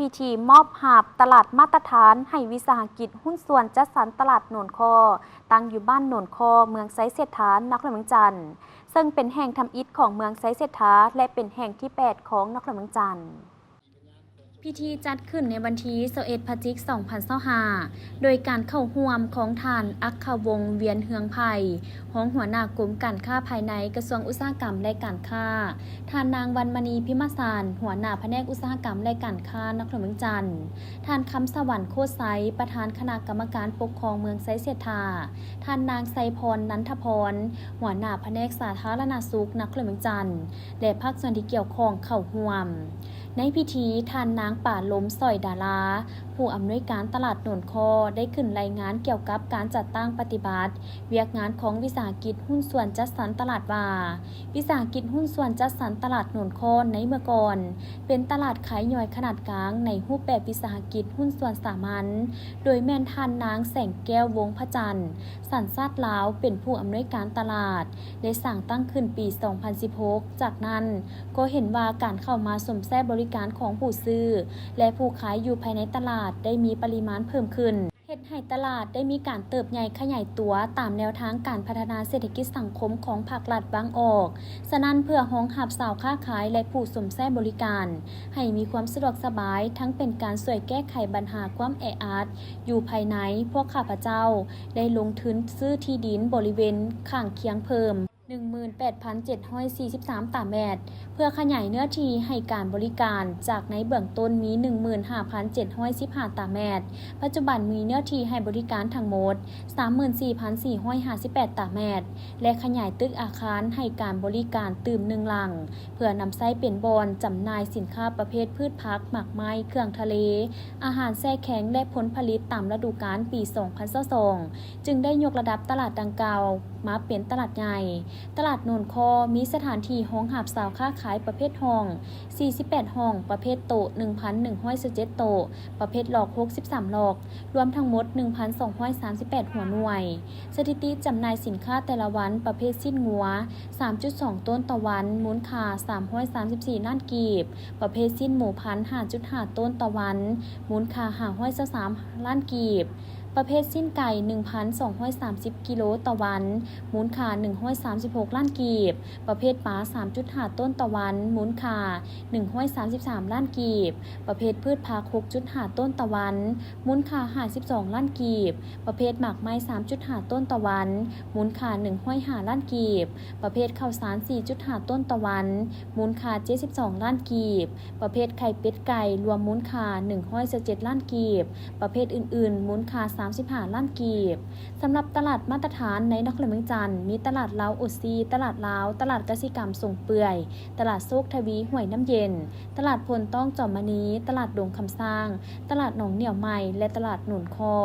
ພິທີມອບຮັບຕະຫຼາດມາດຕະຖານໃຫ້ວິສາຫະກິດຫຸ້ນສ່ວນຈັດສັນຕະຫຼາດໂນນຄໍ ຕັ້ງຢູ່ບ້ານໂນນຄໍ ເມືອງໄຊເສດຖາ ນະຄອນຫຼວງວຽງຈັນ ເຊິ່ງເປັນແຫ່ງທຳອິດຂອງເມືອງໄຊເສດຖາ ແລະ ເປັນແຫ່ງທີແປດຂອງນະຄອນຫຼວງວຽງຈັນ. ພິທີຈັດຂຶ້ນໃນວັນທີຊາວເອັດ ພະຈິກ ສອງພັນຊາວຫ້າ ໂດຍການເຂົ້າຮ່ວມຂອງທ່ານ ອັກຄະວົງ ວຽນເຮືອງໄພ ຮອງຫົວໜ້າກົມການຄ້າພາຍໃນ ກະຊວງອຸດສາຫະກຳ ແລະ ການຄ້າ, ທ່ານນາງ ວັນມະນີ ພິມມະສານ ຫົວໜ້າພະແນກອຸດສາຫະກຳ ແລະ ການຄ້າ ນະຄອນຫຼວງວຽງຈັນ, ທ່ານ ຄຳສະຫວັນ ໂຄດໄຊ ປະທານຄະນະກຳມະການປົກຄອງເມືອງໄຊເສດຖາ, ທ່ານນາງ ໄຊພອນ ນັນທະພອນ ຫົວໜ້າພະແນກສາທາລະນະສຸກ ນະຄອນຫຼວງວຽງຈັນ ແລະ ພາກສ່ວນທີ່ກ່ຽວຂ້ອງເຂົ້າຮ່ວມ. ໃນພິທີ, ທ່ານນາງ ປາລົມ ສອຍດາລາ ຜູ້ອຳນວຍການຕະຫຼາດໂນນຄໍ ໄດ້ຂຶ້ນລາຍງານກ່ຽວກັບການຈັດຕັ້ງປະຕິບັດວຽກງານຂອງວິສາຫະກິດຫຸ້ນສ່ວນຈັດສັນຕະຫຼາດວ່າ, ວິສາຫະກິດຫຸ້ນສ່ວນຈັດສັນຕະຫຼາດໂນນຄໍໃນເມື່ອກ່ອນ ເປັນຕະຫຼາດຂາຍຍ່ອຍຂະໜາດກາງໃນຮູບແບບວິສາຫະກິດຫຸ້ນສ່ວນສາມັນ, ໂດຍແມ່ນທ່ານນາງ ແສງແກ້ວ ວົງພະຈັນ ສັນຊາດລາວ ເປັນຜູ້ອຳນວຍການຕະຫຼາດ ໄດ້ສ້າງຕັ້ງຂຶ້ນປີສອງພັນສິບຫົກ. ຈາກນັ້ນກໍເຫັນວ່າການເຂົ້າມາຊົມໃຊ້ບໍລິການຂອງຜູ້ຊື້ ແລະ ຜູ້ຂາຍຢູ່ພາຍໃນຕະຫຼາດໄດ້ມີປະລິມານເພີ່ມຂຶ້ນ, ເຮັດໃຫ້ຕະຫຼາດໄດ້ມີການເຕີບໃຫຍ່ຂະຫຍາຍຕົວຕາມແນວທາງການພັດທະນາເສດຖະກິດສັງຄົມຂອງພາກລັດວາງອອກ. ສະນັ້ນ, ເພື່ອຮອງຮັບຊາວຄ້າຂາຍ ແລະ ຜູ້ຊົມໃຊ້ບໍລິການ ໃຫ້ມີຄວາມສະດວກສະບາຍ, ທັງເປັນການຊ່ວຍແກ້ໄຂບັນຫາຄວາມແອອັດຢູ່ພາຍໃນ, ພວກຂ້າພະເຈົ້າໄດ້ລົງທຶນຊື້ທີ່ດິນບໍລິເວນຂ້າງຄຽງເພີ່ມ ໜຶ່ງໝື່ນແປດພັນເຈັດຮ້ອຍສີ່ສິບສາມຕາແມັດ ເພື່ອຂະຫຍາຍເນື້ອທີ່ໃຫ້ການບໍລິການ ຈາກໃນເບື້ອງຕົ້ນມີ ໜຶ່ງໝື່ນຫ້າພັນເຈັດຮ້ອຍສິບຫ້າຕາແມັດ, ປັດຈຸບັນມີເນື້ອທີ່ໃຫ້ບໍລິການທັງໝົດ ສາມໝື່ນສີ່ພັນສີ່ຮ້ອຍຫ້າສິບແປດຕາແມັດ ແລະ ຂະຫຍາຍຕຶກອາຄານໃຫ້ການບໍລິການຕື່ມໜຶ່ງຫຼັງ ເພື່ອນຳໃຊ້ເປັນບ່ອນຈຳໜ່າຍສິນຄ້າປະເພດພືດຜັກ, ໝາກໄມ້, ເຄື່ອງທະເລ, ອາຫານແຊ່ແຂງ ແລະ ຜົນຜະລິດຕາມລະດູການປີສອງພັນຊາວສອງ ຈຶ່ງໄດ້ຍົກລະດັບຕະຫຼາດດັ່ງກ່າວມາເປັນຕະຫຼາດໃຫຍ່. ຕະຫຼາດໂນນຄໍມີສະຖານທີ່ຮອງຮັບຊາວຄ້າຂາຍປະເພດຫ້ອງ ສີ່ສິບແປດຫ້ອງ, ປະເພດໂຕະ ໜຶ່ງພັນໜຶ່ງຮ້ອຍຊາວເຈັດໂຕະ, ປະເພດລັອກ ຫົກສິບສາມລັອກ, ລວມທັງໝົດ ໜຶ່ງພັນສອງຮ້ອຍສາມສິບແປດຫົວໜ່ວຍ. ສະຖິຕິຈຳໜ່າຍສິນຄ້າແຕ່ລະວັນ ປະເພດຊີ້ນງົວ ສາມຈຸດສອງໂຕນຕໍ່ວັນ, ມູນຄ່າ ສາມຮ້ອຍສາມສິບສີ່ລ້ານກີບ, ປະເພດຊີ້ນໝູພັນ ຫ້າຈຸດຫ້າໂຕນຕໍ່ວັນ, ມູນຄ່າ ຫ້າຮ້ອຍຊາວສາມລ້ານກີບ, ປະເພດຊີ້ນໄກ່ ໜຶ່ງພັນສອງຮ້ອຍສາມສິບກິໂລຕໍ່ວັນ, ມູນຄ່າ ໜຶ່ງຮ້ອຍສາມສິບຫົກລ້ານກີບ, ປະເພດປາ ສາມຈຸດຫ້າໂຕນຕໍ່ວັນ, ມູນຄ່າ ໜຶ່ງຮ້ອຍສາມສິບສາມລ້ານກີບ, ປະເພດພືດຜັກ ຫົກຈຸດຫ້າໂຕນຕໍ່ວັນ, ມູນຄ່າ ຫ້າສິບສອງລ້ານກີບ, ປະເພດໝາກໄມ້ ສາມຈຸດຫ້າໂຕນຕໍ່ວັນ, ມູນຄ່າ ໜຶ່ງຮ້ອຍຫ້າລ້ານກີບ, ປະເພດເຂົ້າສານ ສີ່ຈຸດຫ້າໂຕນຕໍ່ວັນ, ມູນຄ່າ ເຈັດສິບສອງລ້ານກີບ, ປະເພດໄຂ່ເປັດໄກ່ ລວມມູນຄ່າ ໜຶ່ງຮ້ອຍຊາວເຈັດລ້ານກີບ, ປະເພດອື່ນໆ ມູນຄ່າ ສາມສິບຫ້າລ້ານກີບ. ສຳລັບຕະຫຼາດມາດຕະຖານໃນນະຄອນຫຼວງວຽງຈັນ ມີຕະຫຼາດລາວໂອຊີ, ຕະຫຼາດລາວ, ຕະຫຼາດກະສິກຳສົງເປື່ອຍ, ຕະຫຼາດໂຊກທະວີ ຫ້ວຍນ້ຳເຢັນ, ຕະຫຼາດໂພນຕ້ອງ ຈອມມະນີ, ຕະຫຼາດດົງຄຳຊ້າງ, ຕະຫຼາດໜອງໜຽວໃໝ່ ແລະ ຕະຫຼາດໂນນຄໍ.